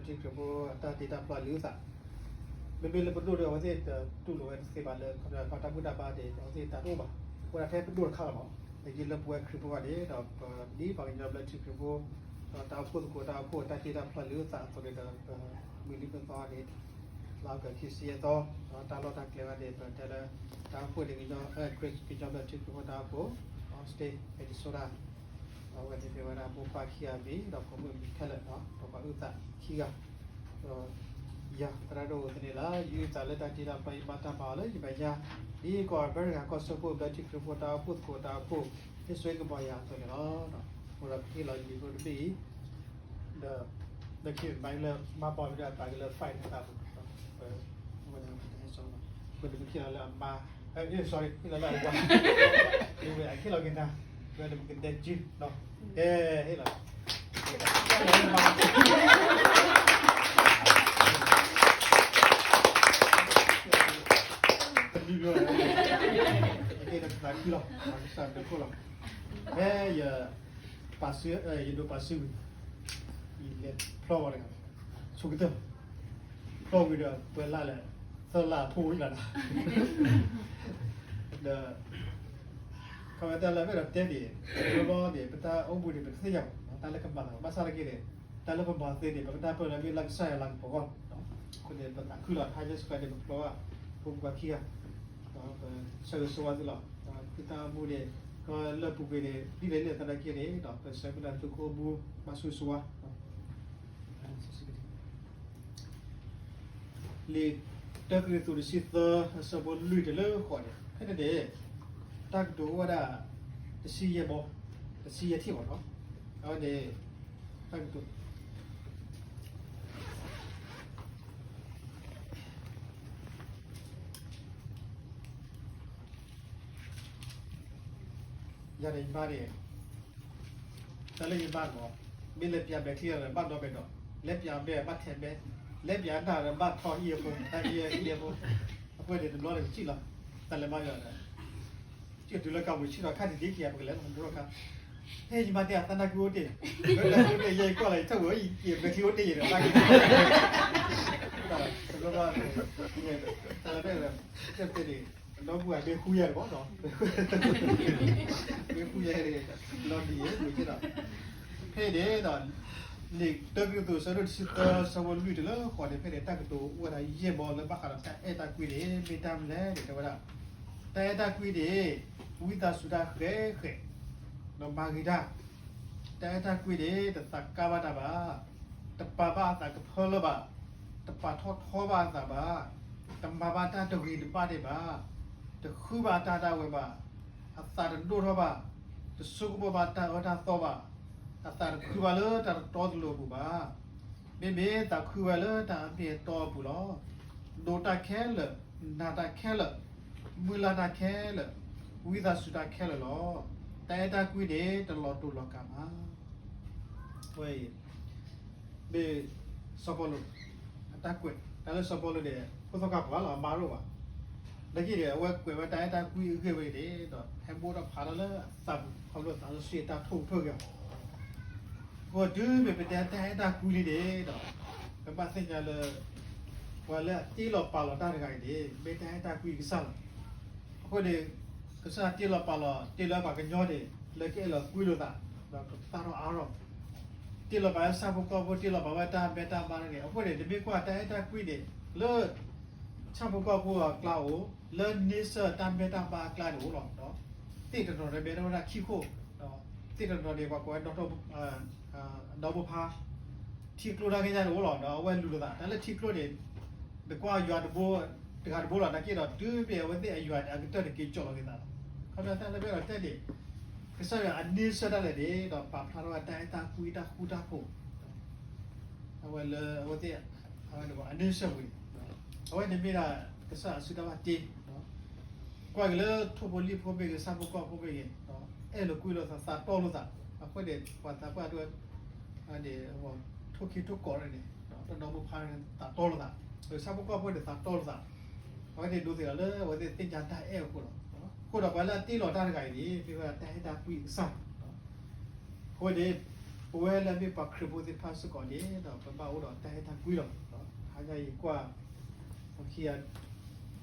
ထံခရံာ်ဖိအတၢ်တ့တၢ်ဖျီလံာ်အုၣ်သး, မ့မ့ၢ်လၢပဒိၣ်ဒီး အဝဲသ့ၣ်တတူၢ်လိာ်ဝဲတသ့ဘၣ်လၢ ခီဖျိတၢ်ဘူၣ်တၢ်ဘါန့ၣ် အဝဲသ့ၣ်တၢ်တအိၣ်ဘၣ်, အဃိဒၣ်ထဲပဒိၣ်တခါလီၤမး, လၢယလၢပဝဲခရံာ်ဖိဂၤန့ၣ် ဒီးပဒ်ပှၤကညီဘျၢထံခရံာ်ဖိ ဒီးတၢ်အိၣ်ဖှိၣ်သကိးတၢ်အိၣ်ဖှိၣ် တၢ်တ့တၢ်ဖျီလံာ်အုၣ်သးအသိးန့ၣ်ဒီး ပမုၢ်နံၤမုၢ်သီန့ၣ် လါအီကူးခံဆံယဲၢ်သီ, ဒီးတၢ်လီၢ်တၢ်ကျဲဘၣ်န့ၣ် ပတဲလၢ တၢ်အိၣ်ဖှိၣ်န့ၣ် ကညီ ကညီဘျၢထံခရံာ်ဖိတၢ်အိၣ်ဖှိၣ် Austin Minnesota အဝဲန့ၣ်မ့ၢ်ဝဲဒၣ်မိၢ်ပၢ်ခံဂၤအမံၤ ဒီးပိာ်မုၣ်အမံၤခဲလၢာ်ဒီး ပှၤအုၣ်သးခံဂၤ, ဒီးယၤသရၣ်ဒိၣ်အိၣ်သန့ၣ်လီၤ. ယအုၣ်သးလၢတၢ်တ့တၢ်ဖျီ ယမၤတၢ်မၤအီၤလၢယမဲာ်ညါ, ဒ်ကီၢ်အမဲရကၤကီၢ်စၢဖှိၣ်ဘျၢထံခရံာ်ဖိတၢ်အိၣ်ဖှိၣ်သကိးတၢ်အိၣ်ဖှိၣ် ဟ့ၣ်ဆိကမိၣ်ယၤအသိးန့ၣ်လီၤ. အဃိဒီးပဟ့ၣ်လီၤယမံၤဖိတဘ့ၣ်အံၤ ဒီး ဒီးခံဘၣ်လၢမၤပီၤဝံၤဒီးအသးကလၢ fight န့ၣ်သးပူၤ, ပ ပကဟ့ၣ်လီၤလၢအမါ, အ sorry ဟ့ၣ်လီၤလၢအဝၤ, အဟ့ၣ်လီၤက့ၤနၤ, ဝဲဒီးပကဒဲကၠူဒီး ကဲ ဟ့ၣ်လီၤ ကဲဒီးပသးခုလီၤ, ကစၢ်ဒၢခိၣ်လီၤ, ဖဲယ ပာ်စု, ယဒိးပာ်စုဝံၤ, ယလဲၤဖျီဝဲတဂၤ, ဆိကတၢၢ်, ဖျီဝံၤဒီးပှဲၤလၢ်လဲၣ်, သၢလၢ်ဖိဝံၤလီၤဒီး, ဒီး ခီဝဲတၢ်လၢဖဲဒီးတဲန့ၣ်, ဘျီဘျီန့ၣ် ပတၢ်အိၣ်မူန့ၣ် ပတသ့ၣ်ညါဘၣ်, တၢ်လၢကမၤသး ဘၣ်ဆၣ်နာ်က့န့ၣ်, တၢ်လၢပမၤသ့န့ၣ် ပကတၢ်ပၢၢ်လၢမ့ၢ်လၢကစၢ်ယွၤလၤကပီၤအဂီၢ်, အဃိန့ၣ် ပသးခုလီၤ တၢ်ယဲၢ်ဆံခွဲန့ၣ် ပဖျီဘၣ်, ဖိမုၣ်ခွါခံဂၤ ပဆၢဂ့ၤဆၢဝါသုလီၤ, သုတၢ်အိၣ်မူန့ၣ် ကလၢပူၤကွံာ်န့ၣ် ဒ်လဲၣ်လဲၣ်သနာ်က့န့ၣ် ပဆၢမုၢ်လၢ်သုကအိၣ်မူ ဘၣ်ဆိၣ်ဂ့ၤဆိၣ်ဝါ လံာ်တၢကရံၣ်သူးတဆံသၢ အဆၢဖိလွံၢ်တုၤလၢဃိးန့ၣ် ဖဲန့ၣ်န့ၣ် တၢ်ကတိၤအိၣ်ဝဲဒၣ် တဆံယဲၢ်ဘီ, တဆံယဲၢ်ထံၣ်ဘၣ်နီၤ, အဝဲန့ၣ် တၢ်ကတိၤ ယၤန့ၣ်ယမါန့ၣ် တၢ်လၢယမါန့ၣ်မ့ၢ် မ့ၢ်လဲၤပျးမဲာ်ချံဒီး ဘၣ်ဒီမဲာ်ဒီး, လဲၤပျးမဲာ်ဘၣ်ထဲးမဲာ်, လဲၤပျးနၢ်ဒီး ဘၣ်ထီအံၤအဖိ, တၢ်အံၤအံၤအဖိ, အဃိန့ၣ်တဘျီန့ၣ်ပထံၣ်လီၤ, တၢ်လဲၤမါယၤဒီး ကတုၤလၢကီၢ်ပူၤဆံးဒီး ခါတံၢ်ဒ်ခံဂၤ ပကလဲၤလီၤမူထီၣ်ခါ, ဟဲယမါတဲအသးနၢ်ကွံအိၣ်တ့ၢ်, ဝဲဒၣ်ကွံအိၣ်တ့ၢ် ယဲယကွၢ်လီၤ ယထၢၣ်ဝဲအံၤ က့ၤမဲာ်ချံအိၣ်တ့ၢ်ယဲဒီး တၢ်က့ၤ တဘျီဘျီ တၢ်လၢ တဲန့ၣ် ဒီပုၢ်ဝဲၢ်မ့ၢ်ဃူယဲၢ်တဘီနီၤ, မ့ၢ်ဃူယဲၢ်န့ၣ် လီၤဒ်ယဲၢ်မ့ၢ်က့ဒီး, ဖဲန့ၣ်ဒီး လံာ်တၢကရံၣ်သူး အဆၢဒိၣ်တဆံသၢ အဆၢဖိလွံၢ်တုၤလၢဃိးန့ၣ် ဖဲန့ၣ် တၢ်ကတိၤအိၣ်ဝဲဒၣ်ယဲၢ်ဘီလၢဘၣ်ဃးဒီးတၢ်အဲၣ်တၢ်ကွံန့ၣ် မ့ၢ်တၢ်မနုၤလဲၣ်န့ၣ် တဲဝဲဒၣ် တၢ်အဲၣ်တၢ်ကွံန့ၣ် ဝံသးစူၤတၢ်ဃဲးဃဲး ဒီးမၤဂ့ၤတၢ်, တၢ်အဲၣ်တၢ်ကွံန့ၣ် တသးကါဘၣ်တၢ်ဘၣ်, တပာ်ဘၣ်အသးကဖၢလၢဘၣ်, တပာ်ထီၣ်ထီဘၣ်အသးဘၣ်, တမၤဘၣ်တၢ်တဂ့ၤတဘၣ်န့ၣ်ဘၣ်, တဃုဘၣ်တၢ်ဒၣ်ဝဲဘၣ်, အသးတဒိၣ်ထီၣ်ဘၣ်, တဆိကမိၣ်ဘၣ်တၢ်အၢတၢ်သီဘၣ်, အသးတခုဘၣ်လၢတၢ်တတီတလိၤအပူၤဘၣ်, မ့မ့ၢ်သးခုဝဲလၢတၢ်အမ့ၢ်အတီအပူၤလီၤ. ဒိးတၢ်ခဲလၢာ်, နာ်တၢ်ခဲလၢာ်, မုၢ်လၢ်တၢ်ခဲလၢာ်, ဝံသးစူၤတၢ်ခဲလၢာ်လီၤ. တၢ်အဲၣ်တၢ်ကွံန့ၣ် တလီၤတူာ်လီၤကာ်ဘၣ်. ဝဲအံၤ မ့ၢ်စီၤပီလူး အတၢ်ကွဲး တၢ်လၢစီၤပီလူးန့ၣ် ဖိသၣ်ခွါပှၤလီၤ အမါတအိၣ်ဘၣ်. နာ်က့န့ၣ် အဝဲကွဲးဝဲတၢ်အဲၣ်တၢ်ကွံအဂ့ၢ်ဝဲန့ၣ်ဒီး ဟဲဘိၣ်ထီၣ်ဖးထီၣ်လၢအသးပူၤ ခီဖျိသးစီဆှံအတၢ်ထိၣ်ကထၢၣ်က့ၤအီၤ. အဃိတုၤမ့ၢ်ပတဲတၢ်အဲၣ်တၢ်ကွံလံန့ၣ်ဒီး ပဘၣ်သ့ၣ်ညါလၢ ပှၤလၢအတ့လီၤပာ်လီၤတၢ်တဂၤအံၤန့ၣ် မ့ၢ်တၢ်အဲၣ်တၢ်ကွံကစၢ်လီၤ. အဃိန့ၣ် ကစၢ်တ့လီၤပာ်လီၤ တ့လီၤပှၤကညီန့ၣ် လၢကအဲၣ်လီၤကွံလိာ်သး ဒီးကသၣ်ထီၣ်အါထီၣ် တ့လီၤပာ်လၢဆၣ်ဖိကီၢ်ဖိ တ့လီၤပာ်ဝဲတၢ်မဲတၢ်မါန့ၣ် အဃိန့ၣ် တမ့ၢ်ကွၢ်တၢ်အဲၣ်တၢ်ကွံန့ၣ် လၢ ဆၣ်ဖိကီၢ်ဖိအကျါအိၣ်, လၢန့ဆၢၣ်တၢ်မဲတၢ်မါအကျါန့ၣ်အိၣ်လီၤ. သ့ၣ်တနီၤန့ၣ် မ့ၢ်ဝဲဒၣ်ခံခိၣ်, သ့ၣ်တနီၤန့ၣ် ပှၤကိးဝဲ ဒီမိၢ်ဖါ ထံကျိတၢ်ကညါန့ၣ်အိၣ်လီၤ. ဒီးအဝဲလူၤလိာ်သး တၢ်လၢထံကျိန့ၣ် နကွၢ်ယွၤတဘိ တဂၤတဘိလီၤ. နာ်က့ဒီး တုၤမ့ၢ်အဝဲသ့ၣ်အယွၤန့ၣ် အကတၢၢ်န့ၣ် က့ၤကၠီၣ်လီၤက့ၤသးလီၤ. ခီဖျိတၢ်လၢဖဲဒီးတဲန့ၣ် ကစၢ်ယွၤအန့ဆၢၣ်တၢ်လဲၣ်န့ၣ် ဒီးပာ်ဖျါထီၣ်ဝဲတၢ်အဲၣ်တၢ်ကွံတၢ်ဃူတၢ်ဖိး အဝဲလၢအဝဲသ့ၣ် အဝဲန့ၣ် အန့ဆၢၣ်ဝံၤန့ၣ် အဝဲန့ၣ်မ့ၢ်ဒၣ်ကစၢ်အစုတၢ်ဘၣ်တ့ ကွၢ်က့ၤလၢထိၣ်ဖိလံၣ်ဖိမ့ၢ်ဂ့ၤ ဆၣ်ဖိကီၢ်ဖိမ့ၢ်ဂ့ၤ အဲၣ်လိာ်ကွံလိာ်သး သးတီလိာ်သး အဃိန့ၣ် ပှၤသးပှၢ်တဝဲ န့ၣ် ထိၣ်ခံထိၣ်ကီးန့ၣ် တဒီမိၢ်ဖါန့ၣ် သးတီလိာ်သး ဆၣ်ဖိကီၢ်ဖိန့ၣ် သးတီလိာ်သး အဝဲန့ၣ်ဒိးသ့ၣ်လီၤလၢအဝဲသ့ၣ်သ့ၣ်ညါတၢ်အဲၣ်အဃိလီၤ. အဃိဒီးပှၤလၢအတ့လီၤတၢ်တဂၤအံၤန့ၣ် မ့ၢ်ဝဲဒၣ်တၢ်အဲၣ်တၢ်ကွံအကစၢ် အဃိန့ၣ် ပဝဲလၢအမ့ၢ်ပှၤခရံာ်ဖိသ့ၣ်တဖၣ်စ့ၢ်ကီးန့ၣ်ဒီး ပဘၣ်အိၣ်ဒီးတၢ်အဲၣ်တၢ်ကွံလီၤ. ဟါညါအံၤကွၢ် ပှၤခံဂၤအံၤ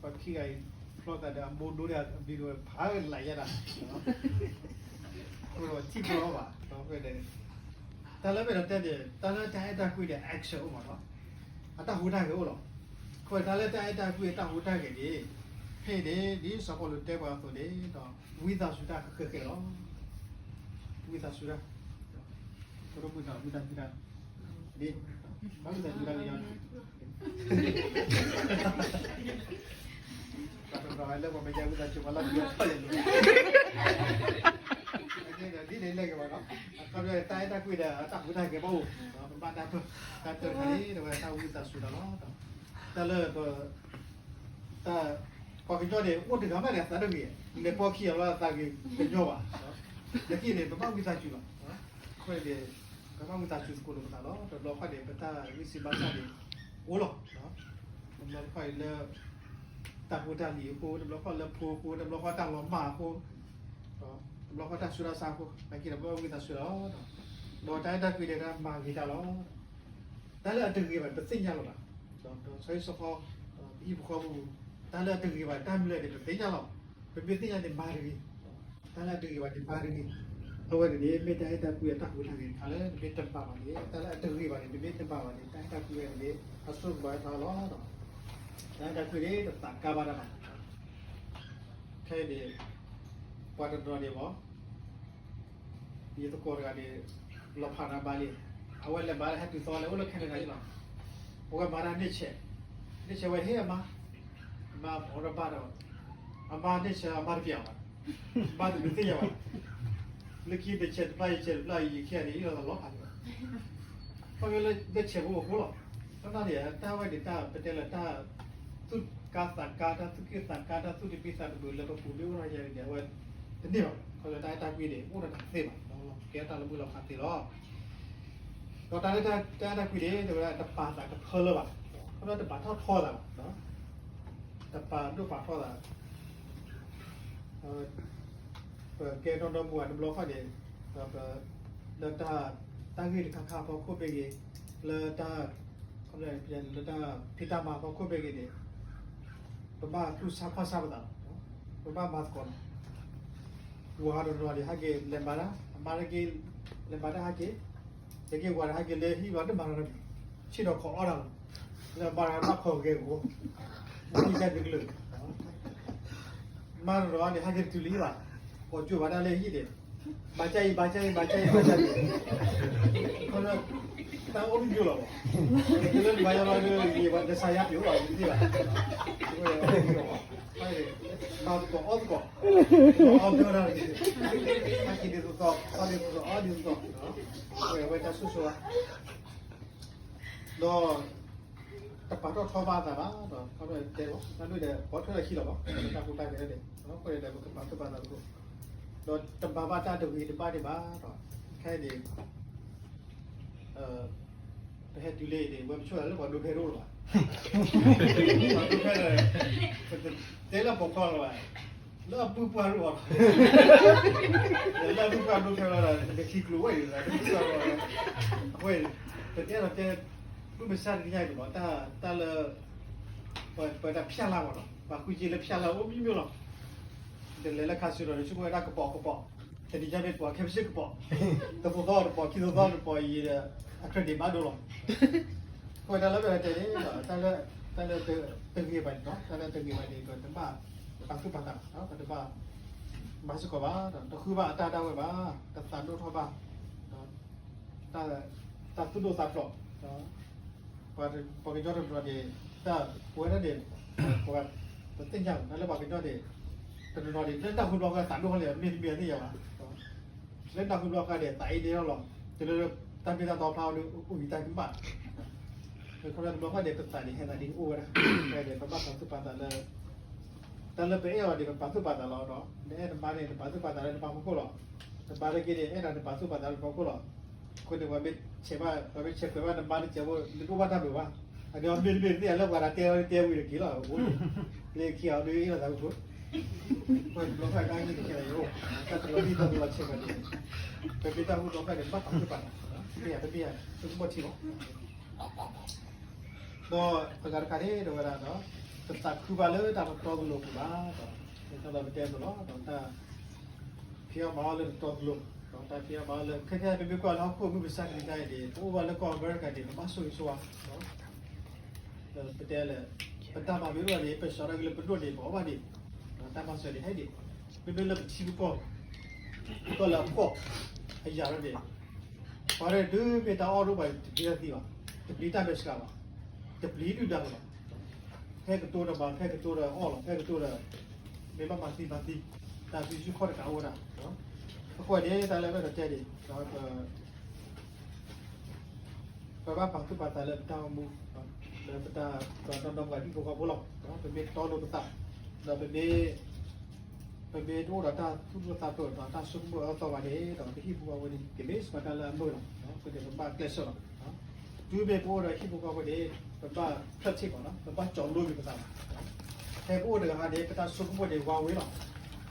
ပှၤခံဂၤအံၤ ဖျီသးဒီးအမိၢ်ဒိဒီး video ဖးလၢယၤဒၣ် အဃိဒီးထံၣ်ဖျီဘၣ် တၢ်လၢမ့ၢ်ဒီးတဲန့ၣ် တၢ်လၢတၢ်အဲၣ်တၢ်ကွံန့ၣ် action အိၣ်မးနီၤ အတၢ်ဟူးတၢ်ဂဲၤအိၣ်လီၤ. အဃိတၢ်လၢတၢ်အဲၣ်တၢ်ကွံအတၢ်ဟူးတၢ်ဂဲၤန့ၣ် ဖဲန့ၣ် ဒ်စီၤပီလူးတဲပှၤအသိးန့ၣ်ဒီး ဝံသးစူၤတၢ်ဃဲးဃဲးလီၤ. ဝံသးစူၤတၢ် ပဒိၣ်မုၣ်ဒီးဝံသးစူၤတၢ် ဒ် ဘၣ်ဝံသးစူၤတၢ်ကညီ ပှၤတနီၤလၢပှၤမ့ၢ်ယါဝံသးစူၤပှၤလၢပယီၤထီၣ်လဲၤလိၤ ဒ်န့ၣ်လဲၣ်က့ၤဘၣ်နီၤ အခီပညီတၢ်အဲၣ်တၢ်ကွံဒီးတၢ်ဟူးတၢ်ဂဲၤဘၣ်အိၣ် ပဘၣ်တၢ်ပၢၢ် တၢ်တၢၢ်တခါန့ၣ် တဝဲတၢ်ဝံသးစူၤတၢ်လီၤ. တၢ်လၢပ တၢ် ပှၤကညီန့ၣ် အိၣ်တဂၤမးန့ၣ် အသးတဂ့ၤ, လဲၤပိာ်ခံအီၤလီၤ အသးဂ့ၤကညီဘၣ်. နာ်က့န့ၣ် ပဘၣ်ဝံသးစူၤလီၤ. အဃိန့ၣ် ပဘၣ်ဝံသးစူၤသကိးလိာ်ပသးလီၤ. တဘျီခီန့ၣ် ပတၢ်ဂံၢ်စၢ်ဘါစၢ်န့ၣ် အိၣ်လီၤ. တဘျီခီန့ၣ်လၢ တၢ်ဖိတၢ်လံၤအဃိ, တဘျီခီလၢဖိအဃိ, တဘျီခီတၢ်လီၤမၢ်အဃိ, တဘျီခီတၢ်ဆူးတၢ်ဆါအဃိ, နာ်က့န့ၣ် ပဘၣ်ဝံသးစူၤလီၤ. ဒီးတၢ်အဲၣ်တၢ်ကွံန့ၣ် တၢ်မၤဂ့ၤတၢ်လီၤ. တၢ်လၢအတဂ့ၤဘၣ်န့ၣ် ပသ့ၣ်ညါလီၤဘၣ်. ဒီးစီၤဟံၣ်စီၤဃီ, ဒီးပဟံၣ်ပဃီပူၤ, တၢ်လၢအတဂ့ၤဘၣ်န့ၣ် တၢ်မနုၤလဲၣ်န့ၣ် ပသ့ၣ်ညါလီၤ. ပမ့ၢ်သ့ၣ်ညါန့ၣ် မၤတဂ့ၤ. တၢ်လၢအတဂ့ၤဘၣ်န့ၣ် မၤတဂ့ၤ. အဝဲန့ၣ်န့ၣ် မ့ၢ်တၢ်အဲၣ်တၢ်ကွံအတၢ်ဟူးတၢ်ဂဲၤတခါလၢ နမ့ၢ်တမၤဘၣ်န့ၣ် တၢ်လၢအတဂ့ၤဘၣ်န့ၣ် နမ့ၢ်တမၤဘၣ်န့ၣ် တၢ်အဲၣ်တၢ်ကွံဝဲန့ၣ် အစိကမီၤဝဲသးလီၤ. တၢ်အဲၣ်တၢ်ကွံန့ၣ် တသးကါဘၣ်တၢ်ဘၣ်. ခဲအံၤန့ၣ် ပှၤတနီၤန့ၣ်မ့ၢ် ယသကိးတဂၤန့ၣ် လီၤဖးနၤဘါလံ, အဝဲလဲၤမၤတၢ်ဟဲတုၤသီလဲၤအိၣ်လၢ Canada အံၤလီၤ. အဝဲမၤတၢ်န့ၢ်ဆဲး, န့ၢ်ဆဲးဝဲဟ့ၣ်အမါ, အမါအိၣ်ဒီးဘၣ်ဒီး, အမါန့ၢ်ဆဲးအမါတပျးဘၣ်, ဘၣ်တဒုးသ့ၣ်ညါဘၣ်, လၢခံန့ၢ်ဆဲးတဘျီ ယဆဲးတဘျီ ယခံဂၤန့ၣ် ယလီၤသးလီၤဖးန့ၣ်လီၤ. ခီဖျိလၢန့ၢ်ဆဲးဖိအဃိလီၤ. ဘၣ်ဆၣ်န့ၣ် တၢ်ဝဲန့ၣ်တၢ်ပတဲလၢတၢ် သူၣ်ကါသးကါ တၢ်သူၣ်က့ၣ်သးကါ တၢ်သူၣ်တမံသးတမုာ်လၢပပူၤမ့ၢ်အိၣ်ထီၣ်ယၤန့ၣ် အဝဲတန့ၢ်ဘၣ်. ခီဖျိတၢ်အဲၣ်တၢ်ကွံန့ၣ် အိၣ်ဒီးတၢ်သ့ဘၣ်, ကဲတၢ်လၢမုၢ်လီၤဖးသ့လီၤ. ဒီးတၢ်လၢတၢ်အဲၣ်တၢ်ကွံန့ၣ် တဲဝဲဒၣ်တပာ်သးကဖၢလၢဘၣ်, ခီဖျိတပာ်ထီၣ်ထီသးဘၣ်, တပာ်ဒိၣ်ပာ်ထီသး ပကဲနီၢ်နီၢ်မူဘၣ်တဘျီဃီန့ၣ် လၢတၢ် တၢ်ဂ့ၢ်တခါခါအဖီခိၣ်မ့ၢ်ဂ့ၤ, လၢတၢ် လၢတၢ်ဖံးတၢ်မၤအဖီခိၣ်မ့ၢ်ဂ့ၤန့ၣ် ပဘၣ်သူၣ်ဆါခီၣ်ဆါပသးလီၤ. ပဘၣ်မၤသကိးလီၤ. ဝၤတနီၤန့ၣ် ဟဲက့ၤလဲၤမၤတၢ်, အမါတက့ၢ် လဲၤမၤတၢ်ဟဲက့ၤ, ဟဲက့ၤဝၤန့ၣ် ဟဲက့ၤလၢဟံၣ်ဘျီတမၤတၢ်တမံၤ, ဆ့ၣ်နီၤခိးအီၣ်တၢ်လီၤ. လၢမၤတၢ်ဘၣ်ခိးဂဲၤဂီၤ, ဟံၣ်တၢ်ဒုးကလုာ် မါတနီၤန့ၣ် ဟဲက့ၤတတုၤလံဘၣ်, ကိးကၠိဘၣ်တၢ်လၢဟံၣ်န့ၣ်, ဘၣ်ကၢ်အံၤ ဘၣ်ကၢ်အံၤ ဘၣ်ကၢ်အံၤ ဘၣ်ကၢ်အံၤ, ခီဖျိ တၢ်အိၣ်မံၤယိာ်လီၤဘၣ်, လၢနဘါယွၤလီၤဒီး ယဘၣ်နစါယါပျိလီၤ နသ့ၣ်ဘၣ်, မၤသကိးအီၣ်သကိး, အီၣ်မံၤယိာ်လီၤ, ဟဲက့ၤဒ်သိးသိး အီၣ်ဒ်သိးသိး အီၣ်ဒ်သိးသိး, အဝဲတၢ်ဆိၣ်ဆိၣ်ဧါ ဒီး တပာ်ထီၣ်ထီဘၣ်အသးဘၣ်ဒီး ခီဖျိတဲလီၤ တၢ်ဒိၣ်ဒီး ပိာ်ထွဲလီၤခံလီၤဘၣ် တၢ်ကူတၢ်ကဲန့ၣ် အဃိန့ၣ်ဒီး ပကပာ်သူၣ်ပာ်သးသကိး, ဒီးတမၤဘၣ်တၢ်တဂ့ၤတဘၣ်ဒံးဘၣ်ဒီး ခဲအံၤန့ၣ် ပဟဲတုၤလၢအံၤန့ၣ် ဝဲပဆိကမိၣ်လၢပှၤဒိဖဲတအိၣ်လၢၤဘၣ်, ပှၤဒိဖဲဒီး ပတတဲလၢပိာ်ခွါလၢၤဘၣ်, လၢအပုၢ်ပှၢ်ဒိအီၤ, လၢအပုၢ်ပှၢ်ဒိဖဲလီၤဒီး ပကထံၣ်ကျိၤဝဲအံၤ အဝဲ ပတဲဒီးတဲ ပုၢ်မဆါတကညါအံၤန့ၣ်မး တၢ်လၢ ပဝဲဒၣ်ဖျါလၢ်မးနီၤ ပှၤဃုက့ၤလၢဖျါလၢ်အိၣ်မံၤမံၤလီၤ, တလဲၤလၢခါဆူဒီး ဆိကမိၣ်ဝဲဒၣ်ကပိာ်ကပိာ်, တနံၤညါမ့ၢ်တပိာ်ခဲပစ့ၢ်ကပိာ်, တသိးသီတပိာ် ခံသိးသီတပိာ်အံၤဒီး အကြၢးဒံးဘၣ်ဒိလီၤ, ပဝဲဒၣ်လၢပတဲန့ၣ် တၢ်လၢ တၢ်လၢတဂ့ၤဘၣ်န့ၣ်နီၤ တၢ်လၢတဂ့ၤဘၣ်န့ၣ် ပတဘၣ်ပာ်သူၣ်ပာ်သးဘၣ်, ပတဘၣ် မၤစ့ၢ်ကီးဘၣ်, တဃုဘၣ်အတၢ်ဒၣ်ဝဲဘၣ်, တသးဒိၣ်ထီၣ်ဘၣ်, တၢ်သူၣ်ဒိၣ်သးဖျိး, ပှၤကညီတနီၤန့ၣ် တၢ်ပဝဲဒၣ်န့ၣ် ပသ့ၣ်ညါလီၤ တၢ်လၢပှၤကညီန့ၣ် တနီၤန့ၣ် လၢနၢ်ဟူဘျီဃီသးဒိၣ်ထီၣ်လံ မ့တမ့ၢ်သ့ၣ်ညါဘၣ်, လၢနၢ်ဟူဘျီဃီန့ၣ် သးအ့န့ၣ်ထီၣ်လီၤ, တုၤလၢတၢ်မ့ၢ်တၢ်တီဖျါအီၤဒီး အိၣ်ဂံၢ်တၢ်ကမၣ်, ခီဖျိတဘျီဃီန့ၣ် ပသးန့ၣ် ဟဲသးဒ်န့ၣ်အိၣ်ဝဲဒၣ်, ဖဲန့ၣ် ပဘၣ်ပာ်သူၣ်ပာ်သးလၢ တၢ်လၢပအဲၣ်အီၤန့ၣ် ပပာ်သူၣ်ပာ်သးလီၤနီၤ, နအဲၣ်နမါန့ၣ် နပာ်သူၣ်ပာ်သးလၢနမါဖီခိၣ်လီၤ, နမါတက့ၢ်န့ၣ် အဲၣ်ဒိးနပာ်သူၣ်ပာ်သးလၢနဖီခိၣ်လီၤ, အဃိန့ၣ် ပှၤမ့ၢ်ဆဲးဘၣ် ပှၤမ့ၢ်ဆဲးကွဲးဘၣ်နမါတစဲးဖိ နတအိၣ်ဘၣ်တၢ်မုာ်ဘၣ်, အဒိမ့ၢ်တမ့ၢ်သ့ၣ်လၢပှၤဒၣ်တဲအီၤတဲဝံၤတက့ၢ်လီၤ, လၢခံဂၤဒုးအ့ၣ်လိာ်သးဝံၤဖိ ပှၤတဘျီဃီတၢ်ဂ့ၢ်တကဲလၢယအိၣ်, တၢ်တလီၤဒ်သိးတလီၤဆဲးဘၣ်န့ၣ်, ပမ့ၢ်တၢ်ဟူဘျီဃီန့ၣ် ဘၣ်ပာ်သူၣ်ပာ်သး မ့ၢ်ယၤတမ့ၢ်ယၤ ပကဘီၣ်ထံလီၤ. ဒီးအဂၤတခါန့ၣ် ဒီးဝဲဒၣ်ဒီး တသးခုဘၣ်လၢတၢ်တတီတလိၤအပူၤဘၣ်ဒီး ဒ်သိးပတဲအသိးလီၤ. ဒီးတၢ်ဖံးအီၣ်မၤအီၣ်လၢတတီတလိၤ, ဒီးတၢ်ဖံးအီၣ်မၤအီၣ်လၢ ခဲခဲအံၤ ပမ့ၢ်ကွၢ်လၢဟီၣ်ခိၣ်မုၢ်မဆါတနံၤညါအံၤန့ၣ် ပအိၣ်ဘၣ်လၢကီၢ်အမဲရကၤန့ၣ် ပဘၣ်ဆိၣ်ဂ့ၤဆိၣ်ဝါ ဒီးပတဲလၢ ပတၢ်မၤမ့ၢ်အိၣ်ဘၣ်န့ၣ် ပစှၤထီၣ်က့ၤလၢပဒိၣ်န့ၣ် ပအီၣ်ဘၣ်န့ၣ်, ဒီးတၢ်မၤစၢၤန့ၣ်ဟဲန့ၣ်, မ့မ့ၢ်လၢပထံပကီၢ် ကီၢ်လၢအဖှီၣ်အယာ်ထီၣ်န့ၣ်, ပှၤဒၣ်ဒုးမ့ၢ်တၢ်အီၣ်ဒိၣ်ဘၣ် တပျံၤတၢ်သံဘၣ်, တပျံၤတၢ်မဲာ်ဆှးဘၣ်, တပျံၤဒုၣ်ဒါဘၣ်, ဖဲကတိၤဒီးမၤ ဖဲကတိၤဒီးအီၣ်လီၤ ဖဲကတိၤဒီး မ့ၢ်ဘၣ်မၤသံမၤသံ, တၢ်သံစုခီၣ်တကးအိၣ်ဝဲဒၣ်, အဃိန့ၣ် တၢ်လၢအဝဲဒၣ်တဲန့ၣ် ပဘၣ်ပာ်သူၣ်ပာ်သးလၢပတၢ်အိၣ်မူ, လၢပတၢ်ဒီးဒီပှၤဟံၣ်ဖိဃီဖိလီၤ. ပမ့ၢ်တီလိာ်ပသး, ဒီးပမ့ၢ်, ပမ့ၢ်တအိၣ်ဒီးတၢ်သူၣ်ဒိၣ်သးဖျိးဒီးတၢ်ဆိကမိၣ်အၢသီဘၣ်န့ၣ် ဒီးပဟံၣ်ဖိဃီဖိန့ၣ် ကမ့ၢ်စ့ၢ်ကီးတၢ်လၢအမုာ်လီၤ. အဃိန့ၣ် ပဘၣ်ကျဲးစၢးလီၤ. တုၤမ့ၢ်ပအိၣ်ဒီးဟံၣ်ဖိဃီဖိန့ၣ် ပဘၣ်ဖျၢၣ်ထံၣ်ကီးလီၤ, ပဘၣ်ကၠီလိက့ၤပသးလီၤ. ဖဲပအိၣ်တဂၤန့ၣ် ပတၢ်ဆိကမိၣ်န့ၣ်ဝါဝဲလီၤ.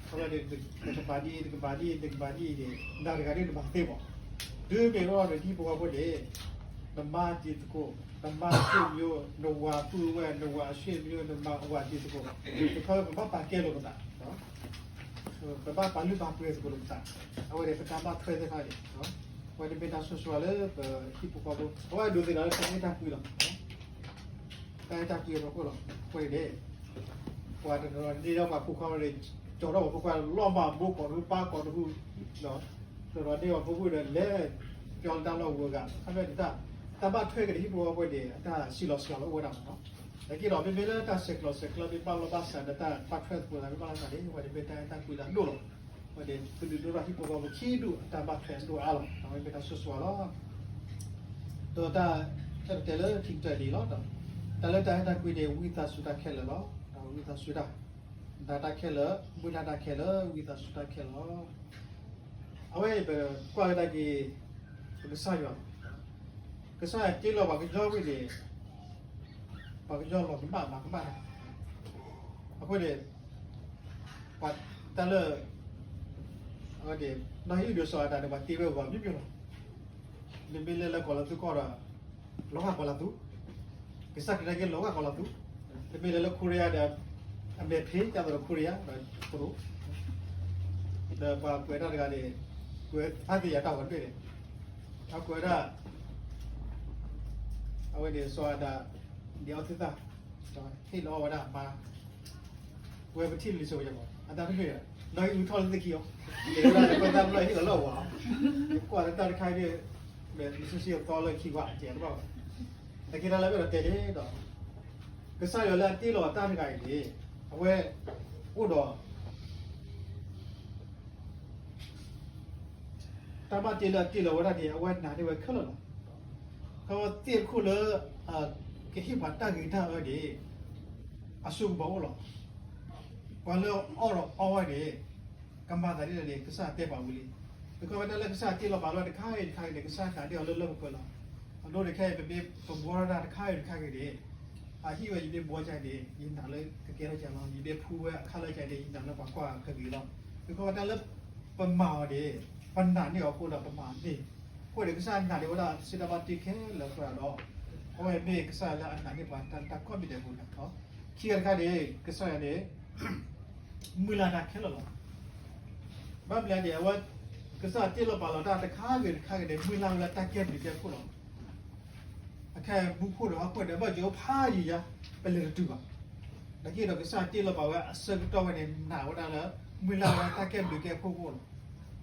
အဃိန့ၣ် နကမၤဒ်အံၤ နကမၤဒ်အံၤ နကမၤဒ်အံၤန့ၣ် နၤတဂၤန့ၣ်နမၤသ့မး. တုၤမ့ၢ်အိၣ်ဒီးဟံၣ်ဖိဃီဖိန့ၣ် နမါတံၤသကိး, နမါဆွေမျိုး, နဝၤပုၢ်ဝဲၢ်, နဝၤအဆွေမျိုး, နမါအဝၤတံၤသကိး, ပဘၣ်ပာ်ကဲလိာ်ပသး, ပဘၣ်ပာ်လုၢ်ပာ်ပှ့ၤသကိးလိာ်ပသး, အဝဲန့ၣ်ပတၢ်ဘၣ်ထွဲသ့ၣ်တဖၣ်န့ၣ်, အဝဲန့ၣ်မ့ၢ်တၢ်ဆိၣ်ဂ့ၤလၢပဟံၣ်ဖိဃီဖိ, အဝဲဒိးသန့ၤလၢတၢ်အဲၣ်တၢ်ကွံလီၤ. တၢ်အဲၣ်တၢ်ကွံအဖီခိၣ်လီၤ. အဃိန့ၣ်န့ၣ် ပှၤတနီၤန့ၢ်ဒီးပှၤဖိခွါန့ၣ် ကၠီၤထီၣ်ပှၤဖိခွါ လီၤမၢ်ဘိကိးတဟူ ပၢ်ကိးတဟူ, တနီၤန့ၢ်ပှၤဖိမုၣ်ဒီး လဲၤပျီလၢတၢ်လီၢ်ဝဲဂၤ, ခီဖျိတၢ်, တၢ်ဘၣ်ထွဲက့ၤဒီးဟံၣ်ဖိဃီဖိန့ၣ် အတၢ်စံးလီၤစှၤလီၤအိၣ်ဝဲဒၣ်မးနီၤ. သနာ်က့ဒီး မ့မ့ၢ်လၢတၢ်ဆဲးကျိးဆဲးကျၢမ့ၢ်ဘၣ်လိာ်ဘၣ်စးဒီး တၢ်ဘၣ်ထွဲသကိးသးမ့ၢ်ဘၣ်လိာ်သးန့ၣ် အဝဲန့ၣ်မ့ၢ်တၢ်အဲၣ်တၢ်ကွံလၢအဒိၣ်လီၤ. အဝဲန့ၣ် ပဒုးဒိၣ်ထီၣ်ဟံၣ်ဖိဃီဖိခံဒူၣ်အတၢ်ဘၣ်ထွဲအဒိၣ်အါလီၤ. အဝဲမ့ၢ်တၢ်ဆိၣ်ဂ့ၤလီၤ. ဒီးတၢ် အဲၣ်ဒိးတဲလၢထံကတၢၢ်န့ၣ်လီၤ. တၢ်လၢတၢ်အဲၣ်တၢ်ကွံန့ၣ် ဝံသးစူၤတၢ်ခဲလၢာ်လီၤ. ဝံသးစူၤတၢ်, နၤတၢ်ခဲလၢာ်, မုၢ်လၢ်တၢ်ခဲလၢာ်, ဝံသးစူၤတၢ်ခဲလၢာ်လီၤ. အဝဲအံၤပကွၢ်ကဒါက့ၤ ပကစၢ်ယွၤ, ကစၢ်ယွၤတ့လီၤပှၤကညီဝံၤန့ၣ် ပှၤကညီလီၤကမၣ်မၤကမၣ်တၢ်, အဃိန့ၣ် ပှၤတၢ်လၢ အဝဲန့ၣ် နီၢ်ဟံၣ်အုၣ်ဒီးစီၤအၤဒၣ်န့ၣ် ပှၤတ့ဝဲဂီၤမ့ၢ်မ့ၢ်လီၤ. နမ့ၢ်လဲၤလၢကီၢ်လီၤသူကီၢ်ဒီး လီၤဂာ်ကီၢ်လီၤသူ, ကစၢ်ခရံာ်က့ၤလီၤဂာ်ကီၢ်လီၤသူ, နမ့ၢ်လဲၤလၢခိရံယါဒီး အမဲာ်ဖံးကသိးဒီးခိရံယါဒီး ဒီးပှၤကွဲးတၢ်တဂၤန့ၣ် ကွဲးဖးသ့ၣ်ယၤတၢ်ဂီၤတဘ့ၣ်န့ၣ်, အကွဲးဒၣ် အဝဲန့ၣ် စီၤအၤဒၣ် ဒ်အီသုသၣ်, ဟ့ၣ်လီၤအီၣ်ဝဲဒၣ်အမါ, ဝဲပထံၣ်လံာ်စီဆှံမး အတၢ်တမ့ၢ်, နီၢ်ဟံၣ်အုၣ်ထီၣ်လၢသ့ၣ်ခံအီၤ, လဲၤဝဲဒၣ်လၢပှၤတၢ်ပျီဟ့ၣ်လီၤလၢအဝၤ, ကွၢ်လၢတၢ်တခါအံၤန့ၣ် လံာ်စီဆှံအသီလၢခံဝဲအတဲတဘၣ်ဘၣ်, သနာ်က့တၢ်လၢအဝဲဒၣ်တဲန့ၣ်ဒီး ကစၢ်ယွၤလၢအတ့လီၤတၢ်တဂၤအံၤန့ၣ် အဝဲအိၣ်ဒီး တၢ်ဘၣ်တ့လၢအတ့လီၤဝဲဒၣ်န့ၣ် အဝဲနာ်န့ၢ်ဝဲခဲလၢာ်လီၤ. ခီသ့ၣ်တခိၣ်လၢ ကဟ့ၣ်ပှၤတၢ်ဂ့ၤတၢ်အၢန့ၣ် အစိကမီၤအိၣ်လီၤ. ပှၤလၢအီၣ်ဒီးအီဝဲန့ၣ် ကမၤသးဒ်လဲၣ်န့ၣ် ကစၢ်တဲပာ်ဝံၤလံ. တခီဝဲဒၣ်လၢကစၢ်တ့လီၤပာ်လီၤတခါဂ့ၤတခါဂ့ၤန့ၣ် ကစၢ်နာ်န့ၢ်အီၤလၢလၢပှဲၤပှဲၤလီၤ. အဒိန့ၣ်ခဲအံၤ ပမ့ၢ်ပဘှီထီၣ်တၢ်တခါဂ့ၤတခါဂ့ၤန့ၣ် အဟံၣ်ဝဲယမ့ၢ်ဘှီကန့ၣ် ယနာ်လၢကကဲထီၣ်ကလီၤ. ယမ့ၢ်ဖှူဝဲအခါလၢကန့ၣ် ယနာ်လၢပှၤကွၢ်ကဂ့ၤလီၤ. တခီဝဲဒၣ်လၢ ပမၤအီၤန့ၣ် ပနာ်န့ၢ်အီၤအဃိဒီးပမၤန့ၢ်, အဃိန့ၣ် ကစၢ်နာ်န့ၢ်ဝဲဒၣ်စံးတၢ်ဘၣ်တ့ခဲလၢာ်အဃိဒီး အဝဲမ့ၢ်ကစၢ်လၢအနာ်န့ၢ်ပှၤတၢ်တၢ်ကိးမံၤဒဲးအဃိန့ၣ်, ခံဂၤတခါန့ၣ် ကစၢ်ယွၤန့ၣ် မုၢ်လၢ်တၢ်ခဲလၢာ်လီၤ. ဘၣ်မနုၤလဲၣ်န့ၣ် အဝဲ ကစၢ်တ့လီၤပာ်လီၤတၢ်တခါဂ့ၤတခါဂ့ၤန့ၣ် မုၢ်လၢ်ဝဲလၢတၢ်ကဲဘျုးကဲဖှိၣ်လီၤ. အခဲအံၤမူခိၣ်ဒီးဟီၣ်ခိၣ်ဒီး ဘၣ်ယိၣ်ဖးယံာ်ယါ ပလဲၤတတုၤဘၣ်. နာ်က့ဒီးကစၢ်တ့လီၤပာ်ဝဲအဆၢကတီၢ်ဝဲန့ၣ် နာ်ဝဲဒၣ်လၢ မုၢ်လၢ်ဝဲတၢ်ကဲဘျုးကဲဖှိၣ်အဃိလီၤ.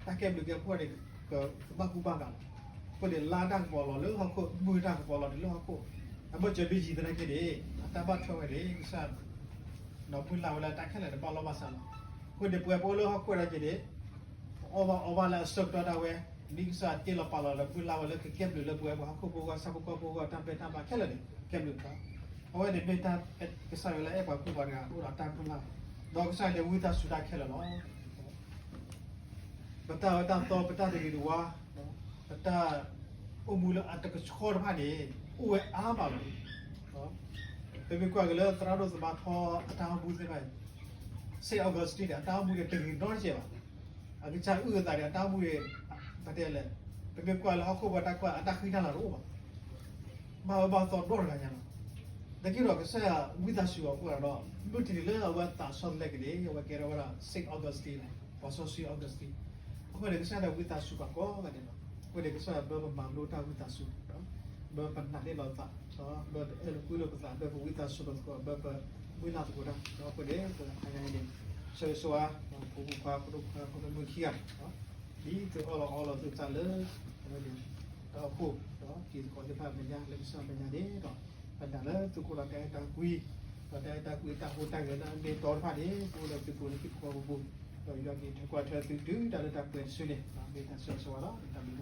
တၢ်ကဲဘျုးကဲဖှိၣ်န့ၣ် ကဘၣ်ကူဘၣ်ဂာ်လီၤ. အဃိန့ၣ် လါတၢ်ကပီၤလီၤလၢဟီၣ်ခိၣ် မုၢ်တၢ်ကပီၤလီၤတုၤလၢဟီၣ်ခိၣ်, အဘၢၣ်စၢၤဘ့ၣ်ယံၤသနာ်က့န့ၣ် အတၢ်ဘၣ်ထွဲဝဲန့ၣ် ကစၢ် ဒီးမုၢ်လၢ်ဝဲလၢတၢ်ခဲလၢာ်န့ၣ် ဘၣ်လီၢ်ဘၣ်စးလီၤ. အဃိန့ၣ် ပဝဲပအိၣ်လၢဟီၣ်ခိၣ်ဒၣ်က့ၤန့ၣ် ပအီၣ်ဘၣ်အီဘၣ်လၢအဆၢကတီၢ်ဒၣ်ဝဲ, ဒ်ကစၢ်တ့လီၤပာ်လီၤဒီးမုၢ်လၢ်ဝဲလၢကကဲဘျုးလၢပဝဲပှၤဟီၣ်ခိၣ်ဖိအဂီၢ် ဆၣ်ဖိကီၢ်ဖိအဂီၢ် တၢ်ပဲတၢ်ဘၣ်ခဲလၢာ်န့ၣ် ကဲဘျုးပှၤ, အဝဲန့ၣ်မ့ၢ်တၢ်ကစၢ်ယွၤလၢအဲၣ်ပှၤကူပှၤတဂၤအိၣ်ဒီးတၢ်မုၢ်လၢ်, ဒီးကစၢ်ယွၤန့ၣ်ဝံသးစူၤတၢ်ခဲလၢာ်လီၤ. ပတၢ်အၢတၢ်သီ ပတၢ်တဂ့ၤတဝါ, ပတၢ်အိၣ်မူလၢအတကဆှီတဖၣ်န့ၣ် အိၣ်ဝဲအါမးလီၤ. ပမ့ၢ်ကွၢ်က့ၤလၢသရၣ်ဒိၣ်သမါထီအတၢ်အိၣ်မူသ့ၣ်တဖၣ်, Saint Augustine န့ၣ် အတၢ်အိၣ်မူန့ၣ်တဂ့ၤနီတစဲးဘၣ်. အကစၢ်အုၣ်အသးန့ၣ် အတၢ်အိၣ်မူန့ၣ် ပတဲလဲၣ်, ပ ပမ့ၢ်ကွၢ်လၢဟီၣ်ခိၣ်ပှၤတၢ်ကွၢ်အတၢ်ဃံတၢ်လၤတအိၣ်ဘၣ်. ဘၣ်ဝဲဘၣ်သီဒီတဂၤညါလီၤ. သနာ်က့ဒီးကစၢ်ယွၤဝံသးစူၤအီၤအဃိဒီး မုၢ်တနံၤလၢအဝဲသးဆီတလဲက့ၤန့ၣ် အဝဲကဲထီၣ်ဝဲဒၣ် Saint Augustine ပှၤစီဆှံ Augustine အဃိန့ၣ် ကစၢ်ယွၤဝံသးစူၤပှၤကိးဂၤဒဲးလီၤ. အဃိန့ၣ် ကစၢ်ယွၤဘၣ်ပမၤလိတၢ်ဝံသးစူၤ ဘၣ်ပနာ်န့ၢ်လီၤသး ဘၣ်ပအဲၣ်လိာ်ကွံလိာ်ပသး ဘၣ်ပဝံသးစူၤလိာ်သကိး ဘၣ်ပမုၢ်လၢ်သကိးတၢ် ဒီးအဃိန့ၣ် ပတဟါညါအံၤန့ၣ် ဆၢဂ့ၤဆၢဝါ ဖိမုၣ်ခွါ ဖိဒိၣ်ခွါ ဖိမုၣ်ခံဂၤ ဒ်သုအၢၣ်လီၤအီလီၤသုသးလၢ တၢ်အိၣ်ဖှိၣ် ဒီးတံၤသကိးသ့ၣ်တဖၣ်အမဲာ်ညါ လၢကစၢ်အမဲာ်ညါန့ၣ်ဒီး ပနာ်လၢသုးခိၣ်လီၤတၢ်အဲၣ်တၢ်ကွံ ဒီးတၢ်အဲၣ်တၢ်ကွံတၢ်ဟူးတၢ်ဂဲၤလၢအမ့ၢ်အတီတဖၣ်န့ၣ် ပအိၣ်လၢသုးဖိလၢခံပူၤဃီပူၤ ဒီးယွၤက့ၤထၢကွၢ်ထၢသုတုၤတၢ်လၢတၢ်ကွဲးတစုန့ၣ် မ့ၢ်တၢ်ဆၢဂ့ၤဆၢဝါလီၤ တၢ်ဘျုး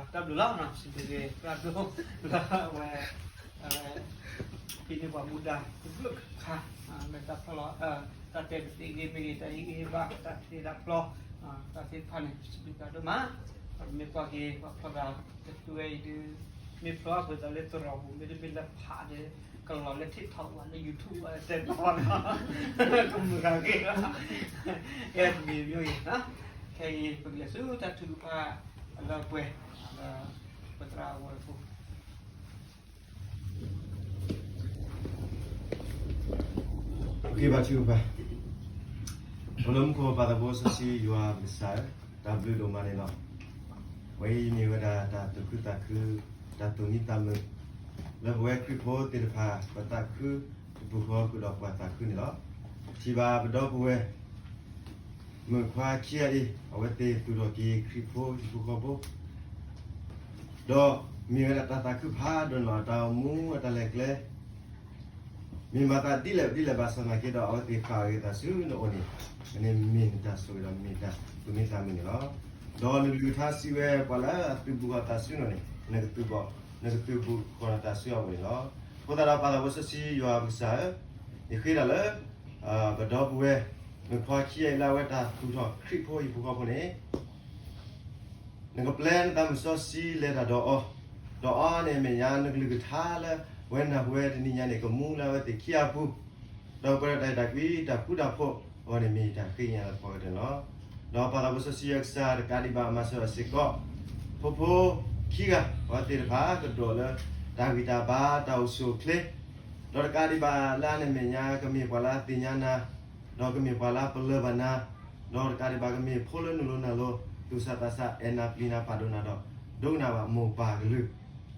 တၢ်ဘျုးလီၤ စံးဘျုးက့ၤ သရၣ်ဒိၣ် လၢအဝဲ ဟံးန့ၢ်ပှၤမူဒါ တဘျုးခါ လၢတၢ်ဖျီၣ်လီၤ တၢ်တဲပသ့ဂ့ၤမ့ၢ်ဂ့ၤ တၢ်ဟ့ၣ်ဂံၢ်ဟ့ၣ်ဘါ တၢ်သ့တၢ်ဖျီ တၢ်သ့ၣ်တဖၣ်န့ၣ် စံးဘျုးသရၣ်ဒိၣ်မး ပမ့ၢ်ကွၢ်က့ၤ ပှၤဖျီသးတဖုဝဲအံၤဒုး မ့ၢ်ဖျီအပှဲၤသးလၢသရိာ်ပူၤ မ့တမ့ၢ်လၢဖးဒီး ကလီၤလၢ TikTok ဘၣ် လၢ YouTube ဘၣ် တဲဘၣ် ကမုာ်ဂၤဂ့ၤ ကဲတမံၤမ့ၢ်ဂ့ၤ ခဲအံၤ ပကလဲၤဆူတၢ်ထုကဖၣ်အလၢအပှဲၤ လၢပသရၣ်အဝဲအပူၤ ကဘါထုကဖၣ် အိၣ်လၢမူခိၣ်ပၢ်သးဘိစီဆှံယွၤပကစၢ်ဧၢ, တၢ်ဘျုးဒိၣ်မးန့ၣ်လီၤ. အဝဲအံၤမ့ၢ်ဝဲဒၣ်တၢ်သူၣ်ခုသးခု, တၢ်သူၣ်မံသးမုာ်, လၢပဝဲခရံာ်ဖိသ့ၣ်တဖၣ် ပသးခုတပူၤဃီဃုာ်ဒီးပှၤသးခုန့ၣ်လီၤ. ထံၣ်ဘၣ်ပဒီပုၢ်ဝဲၢ် မုၣ်ခွါခံဂၤအံၤ အဝဲသ့ၣ်သူၣ်ထီၣ်က့ၤခရံာ်ဖိဟံၣ်ဖိဃီဖိ, ဒီးမ့ၢ်ဝဲဒၣ်တၢ်သးခုဖးဒိၣ်န့ၣ်လီၤ. တၢ်အိၣ်မူအတၢ်လဲၤကျဲ မ့ၢ်မၤသးဒ်လဲၣ်ဒ်လဲၣ်ဘၣ်ဆၣ်သနာ်က့ဒီး အဝဲသ့ၣ်ဃၣ်ဂ့ၤသးဆူနအိၣ်န့ၣ် န့ၣ်မ့ၢ်နတၢ်ဆိၣ်ဂ့ၤဒီးမ့ၢ်တၢ်သူၣ်မံသးမုာ်န့ၣ်လီၤ. ဒီးနကလုၢ်ကထါစံးဝဲ ပှၤလၢအသုးဘူးဃီၤသးဆူနအိၣ်န့ၣ် နကသုးဘူး, နကသုးဘူးဃီၤနသးဆူအအိၣ်န့ၣ်လီၤ. အဃိသတးဒီးပၢ်သးဘိစီဆှံယွၤပကစၢ်ဧၢ, ယဃ့တၢ်လၢ ပဒီပုၢ်ဝဲၢ် မုၣ်ခွါခံဂၤအံၤလၢအဝဲတၢ်သူၣ်ထီၣ်ခရံာ်ဖိဟံၣ်ဖိဃီဖိန့ၣ် နကပျဲနသးမုၢ်စီဆှံလဲၤတၢ်ဒီးအီၤ, ဒီးအီၤန့ၣ်အမဲာ်ညါ နကလုၢ်ကထါလၢ ဝဲနၢ်ဟူဝဲတနံၤညါန့ၣ် ကမူလၢအဝဲသ့ၣ်ခံဂၤအပူၤ, ဒီးပှဲၤဒီးတၢ်အဲၣ်တၢ်ကွံ တၢ်ဃူတၢ်ဖိးအဂီၢ်န့ၣ် မ့ၢ်တၢ်ဃ့ကညးလၢပှၤကတၢၢ်န့ၣ်လီၤ. ဒီးပၢ်သးဘိစီဆှံယွၤကစၢ်တကးဒံးဘၣ်မၤစၢၤဘၣ်စ့ၢ်ကီး ဖိဖိခံဂၤ အဝဲသ့ၣ်တဖၣ်ကဒိးလၢ တၢ်ဂံၢ်တၢ်ဘါ တၢ်အိၣ်ဆူၣ်အိၣ်ချ့, ဒီးတကးဒံးဘၣ်လၢအန့ၣ်အမဲာ်ညါ ကမ့ၢ်ပှၤလၢအသ့ၣ်ညါနၤ ဒီးကမ့ၢ်ပှၤလၢအပလၢၢ်ဘၣ်နၤ, ဒီးတကးဒံးဘၣ်ကမ့ၢ်ဖိလၢနုာ်လီၤနုာ်လီၤ သူၣ်စၢ်သးစၢ် အဲၣ်နၤပျံၤနၤပာ်ဒိၣ်နၤဒီး ဒိကနၣ်ဘၣ်မိၢ်ပၢ်အကလုၢ်,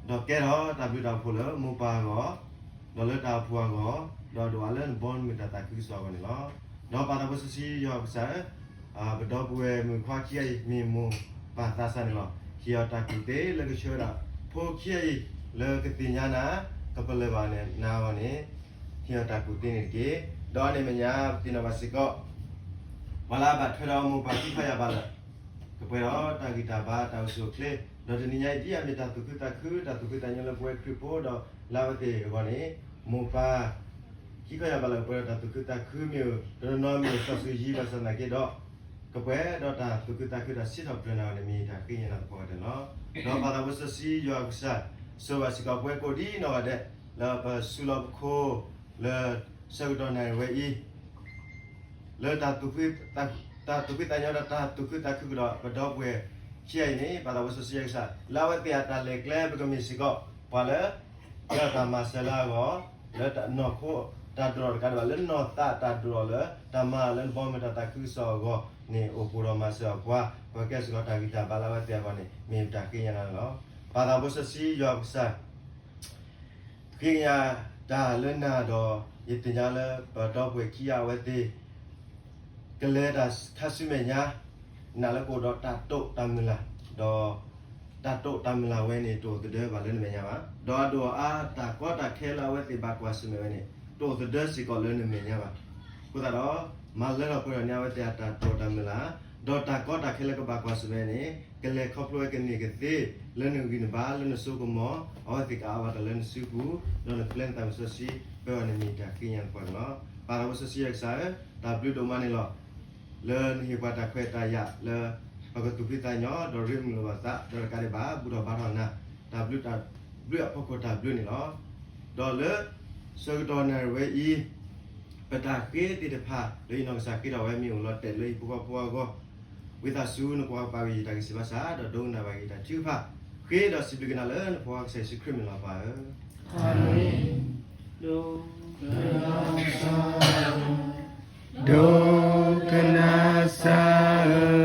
ဒီးကဲထီၣ်တၢ်ဘျုးတၢ်ဖှိၣ်လၢမိၢ်ပၢ်အဂီၢ်, ဒီးလၢတၢ်အိၣ်ဖှိၣ်အဂီၢ်, ဒီးဒိၣ်အါလၢနဘီမုၢ်တၢ်သးခုကစီၣ်အဂီၢ်န့ၣ်လီၤ. ဒီးပၢ်သးဘိစီဆှံယွၤကစၢ်ဧၢ, ပဒီပုၢ်ဝဲၢ်မုၣ်ခွါခံဂၤအံၤ မ့ၢ်မိၢ်ပၢ်သးစၢ်န့ၣ်လီၤ. ဟ့ၣ်အီၤတၢ်ကူၣ်သ့လၢကဆှၢဝဲဒၣ် ဖိခံဂၤအံၤ လၢကသ့ၣ်ညါနၤ, ကပလၢၢ်ဘၣ်နၤအဂီၢ်န့ၣ် ဟ့ၣ်အီၤတၢ်ကူၣ်သ့န့ၣ်တက့ၢ်. ဒီးအန့ၣ်အမဲာ်ညါ ပသ့ၣ်နီၣ်ဘၣ်စ့ၢ်ကီး ပှၤလၢအဘၣ်ထွဲဒီးမိၢ်ပၢ်ခံခီယၢ်ဘးလၢာ် ကပှဲၤဒီးတၢ်ဂံၢ်တၢ်ဘါ တၢ်အိၣ်ဆူၣ်အိၣ်ချ့, ဒီးတနံၤညါအံၤ ဒ်အမ့ၢ်တၢ်သူၣ်ခုသးခု တၢ်သူၣ်ဖှံသးညီလၢပဝဲခရံာ်ဖိဒီးလၢအဝဲသ့ၣ်အဂီၢ်န့ၣ် မိၢ်ပၢ် ခံခီယၢ်ဘးလၢာ် ကပှဲၤဒီးတၢ်သူၣ်ခုသးခုမ့ၢ် တနီၤနီၤမ့ၢ်စီၤစုၤယံၤဘၣ်ဆၣ်သနာ်က့ဒီး ကပှဲၤဒီးတၢ်သူၣ်ခုသးခု တၢ်စံးထီၣ်ပတြၢၤနၤအဂီၢ်န့ၣ် မ့ၢ်တၢ်ဃ့ကညးနၤသပှၢ်ကတၢၢ်န့ၣ်လီၤ. ဒီးပၢ်သးဘိစီဆှံယွၤကစၢ် ဆိၣ်ဂ့ၤဘၣ်စ့ၢ်ကီးပဝဲကိးဒံနီၢ်ဂၤဒဲး လၢပစူးလီၤပခိၣ် လၢဆၢကတီၢ်နၣ်ရံၣ်ဝဲအံၤ လၢတၢ်သူၣ်ဖှံ တၢ်သူၣ်ဖှံသးညီဒီးတၢ်သူၣ်ခုသးခုကဒီး ပဒီပုၢ်ဝဲၢ်ခံဂၤအံၤန့ၣ် ပၢ်သးဘိစီဆှံယွၤကစၢ် လၢအဝဲသ့ၣ်အတၢ်လဲၤကျဲ ပကမ့ၢ်စ့ၢ်ကီး ပှၤလၢ လၢတၢ်မၤစၢၤလၢအဂီၢ် လၢနီၢ်ခိတၢ်ဒြိၣ်တကးဒံးဘၣ် လၢနီၢ်သးတၢ်ဒြိၣ်လၢ တၢ်မၤလၢနဘီမုၢ်တၢ်သးခုကစီၣ်အဂီၢ်န့ၣ် အိၣ်ဖှိၣ်ဒီးမၤစၢၤအပှၤ ပကဲစ့ၢ်ကီးတၢ်ဂံၢ်တၢ်ဘါလၢအဝဲသ့ၣ်အဂီၢ်န့ၣ် မ့ၢ်တၢ်ဃ့ကညးနၤန့ၣ်လီၤ. ပၢ်သးဘိစီဆှံယွၤကစၢ် ဃ့ကညးတၢ်လၢနၤဒီး ယသ့ၣ်ညါလၢပဒီပုၢ်ဝဲၢ်ခံဂၤအဝဲသ့ၣ် ကလဲၤတၢ်ခါဆူမဲာ်ညါ နာ်လၢကအိၣ်ဒီးတၢ်တိာ်တၢ်မုၢ်လၢ်, ဒီးတၢ်တိာ်တၢ်မုၢ်လၢ်ဝဲန့ၣ် တအိၣ်သဒၢဘၣ်လၢနမဲာ်ညါဘၣ်. ဒီးအဒိၣ်အါတၢ်ကီတၢ်ခဲလၢအဝဲသ့ၣ်ဘၣ်ကွၢ်ဆၢၣ်မဲာ်ဝဲန့ၣ် တအိၣ်သဒၢစ့ၢ်ကီးလၢနမဲာ်ညါဘၣ်. အဃိသတးဒီး မၤလၢထီၣ်ပှဲၤထီၣ်န့ၢ်အဝဲသ့ၣ်အတၢ်တိာ်တၢ်မုၢ်လၢ်, ဒီးတၢ်ကီတၢ်ခဲလၢကဘၣ်ကွၢ်ဆၢၣ်မဲာ်န့ၣ် ကလဲၤခီဖျိဝဲကန့ၢ်ကသ့ လၢနဂံၢ်နဘါ လၢနစိကမီၤ, အဝဲသ့ၣ်ကအါဘၣ်တၢ်လၢနစုပူၤ, ဒီးနပျဲနသးမုၢ်စီဆှံ ပၢအီၤန့ၣ်မ့ၢ်တၢ်ဃ့ကညးသပှၢ်န့ၣ်လီၤ. ပၢ်သးဘိစီဆှံယွၤကစၢ်ဧၢ, တၢ်ဘျုးဒိၣ်မးန့ၣ်လီၤ. လၢနဟ့ၣ်ပှၤတၢ်ခွဲးတၢ်ယာ်လၢ ပကသူၣ်ဖှံသးညီ ဒီးရ့မုာ်လိာ်ပသး ဒီးတကးဒံးဘၣ် ဘူၣ်ထီၣ်ဘါထီၣ်နၤ, တၢ်ဘျုးတၢ်ဘျုးအဖီခိၣ်တၢ်ဘျုးန့ၣ်လီၤ. ဒီးလၢ ဆၢကတီၢ်နၣ်ရံၣ်ဝဲအံၤ ပတၢ်ဃ့သ့ၣ်တဖၣ် လၢယနီၢ်ကစၢ်ဃ့ထီၣ်ဝဲမ့ၢ်အိၣ်လီၤတဲာ်လၢယဖိခွါဖိအဂီၢ်, ဝံသးစူၤနကွၢ်ပာ်ဂ့ၤယတၢ်ဂံၢ်စၢ်ဘါစၢ် ဒီးဒိကနၣ်ဘၣ်က့ၤယတၢ်ထုကဖၣ်, ဃ့ဒီးစံးဘျုးကနၤလၢနဖိခွါကစၢ်ယ့ၣ်ၡူးခရံာ်မ့ၢ်လီၤပၢ်ဧၢ. အၤမ့ၣ်. ဒိကနၣ်စၢ်ဧၢ, ဒိကနၣ်စၢ်ဧၢ,